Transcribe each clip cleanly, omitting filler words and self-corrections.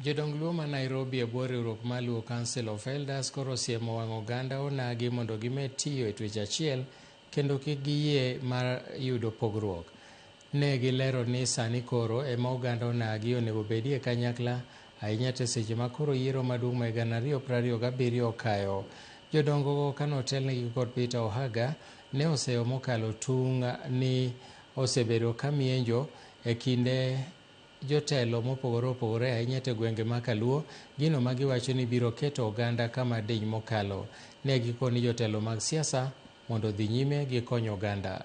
Jodong Luo ma Nairobi e bwo riwruok mar Luo Council of Elders koro osiemo wang' oganda onagi mondo gimed tiyo e twech achiel kendo kik giyie mar yudo pogruok. Ne gilero ni sani koro ema oganda onagi onego bedie kanyakla ahinya to e seche ma koro yiero maduong' ma 2027 okayo. Jodongogo kane otelnegi kod Peter Ohaga ne oseyo mokalo tung' ni osebedo ka mienjo e kinde jotelo mopogore opogore ahinya to e gwenge ma Kaluo, gino ma giwacho ni biro keto oganda kama diny mokalo. Ne gikoni jotelo mag siasa mondo odhi nyime gi konyo oganda.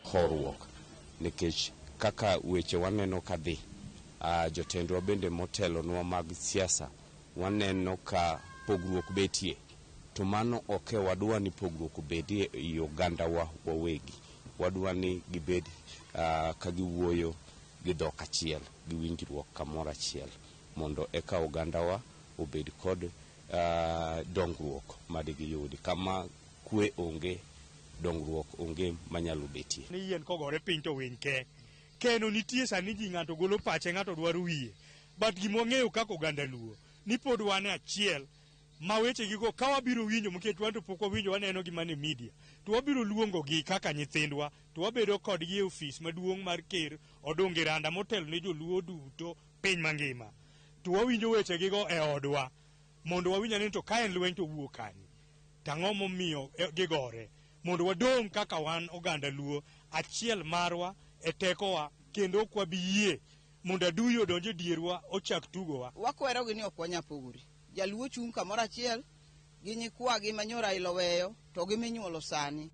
Horuok nikech kaka weche waneno ka dhi, jotendwa bende motelonwa mag siasa waneno ka pogruok betie to mano ok e wadwa ni pogruok obedie ei ogandawa wawegi. Wadwa ni gibed ka giwuoyo gi dhok achiel, gi winjruok kamoro achiel mondo eka ogandawa obed kod dongruok madigiyudi. Kama kwe onge, dongruok onge manyalo betie. Ni yien kogore piny to winy ke. Keno nitie sani ji ng'ato golo pache ng'ato dwaro wiye. But gima wang'eyo kaka oganda Luo ni pod wan e achiel ma weche gigo ka wabiro winjo nikech wan to pok wawinjo waneno gi mana e media to wabiro luongo gi kaka nyithindwa to wabedo kodgi e ofis maduong' mar ker Odungi Randa motelo ne joluo duto piny mangima to wawinjo weche gigo e odwa mondo wawinj ane ni to ka en lweny to owuok kanye to ang'o momiyo gigore mondo wadong' kaka wan oganda Luo achiel marwa e tekowa kendo ok wabi yie mondo adui odonj e dierwa ochak tugowa. Wakwerogi ni ok wanyal pogore. Jaluo chung' kamoro achiel gi nyikwagi ma nyo Raila oweyo to gi minyuolo sani.